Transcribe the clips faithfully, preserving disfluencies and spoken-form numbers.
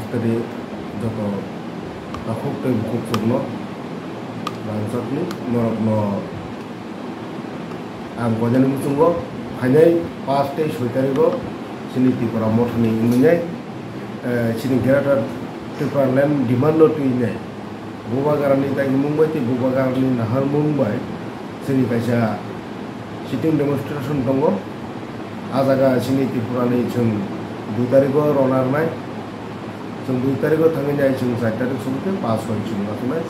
Tei joto takhuk tei bukhuk chwngno rangchakni norokno ang koinani muchungo phainai paanch tei soi tarigo chini Tipra Mothani wngwi nai, eh, chini Greater Tipraland demand no twi nai. Bubagrani dagimung bai tei Bubagrani naharmung bai chini kaisa sitting demonstration tongo. A jaga chini Tripurani chwng dui tarigo rwna rwnai. Chwng dui tarigo thangwi nai chwng char tarik song khe paanch soi chwng achuknai.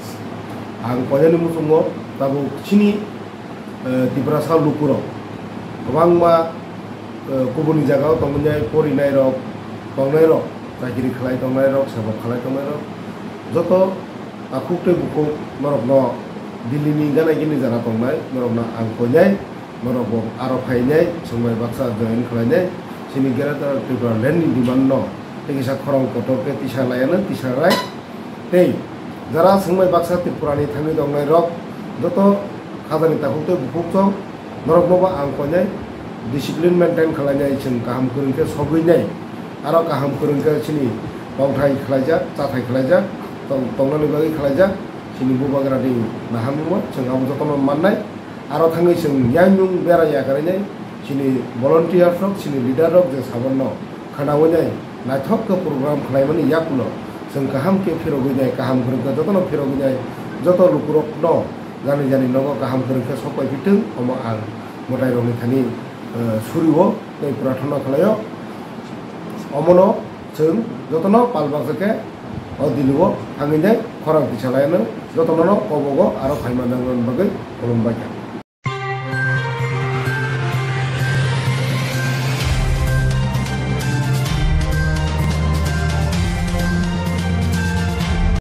Ang koinani muchungo tabuk chini eh, Tiprasa lukurok kwbangma, eh, kubuni jagao tongmani porinairok, tongnairok, chakiri khlai tongnairok, sebok khlai tongnairok, joto takhuk tei bukhuk norokno Delhi ni gana gini jara tongnai norokno ang koinai, norok bo aro phainai, chwng bai baksa join khlainai, chini Greater Tipraland ni demand no tei kisa khorang kotor khe tisa laiano tisa rai. Tei jara swngmai baksa Tripurani thangwi tongnai rok joto khajani takhuk tei bukhuk chong norokno bo ang koinai discipline maintain khlainai chwng kaham kwrwng khe sogwi nai aro kaham kwrwng khe chini tongthai khlaijak chathai khlaijak tong- tongnani bagwi khlaijak chini bubagrani naharmungno chwng abo jotono mannai. Aro thangwi chwng yang nung bera ya kwrwi nai chini volunteers rok chini leader rok je sabono khwnawi nai naithok khe program khlaimani yakulo chwng kaham khe phirogwi nai kaham kwrwng khe jotono phirogwi nai joto lukurokno jani jani nogo kaham kwrwng khe sok pai pitwng omo ang mwtai rokni thani eh, surio tei prarthana khlaio omono chwng jotono pal baksa khe o dini o thangwi nai khorang tisa laiano jotono kobogo aro phaima nangmani bagwi khulumbai kha.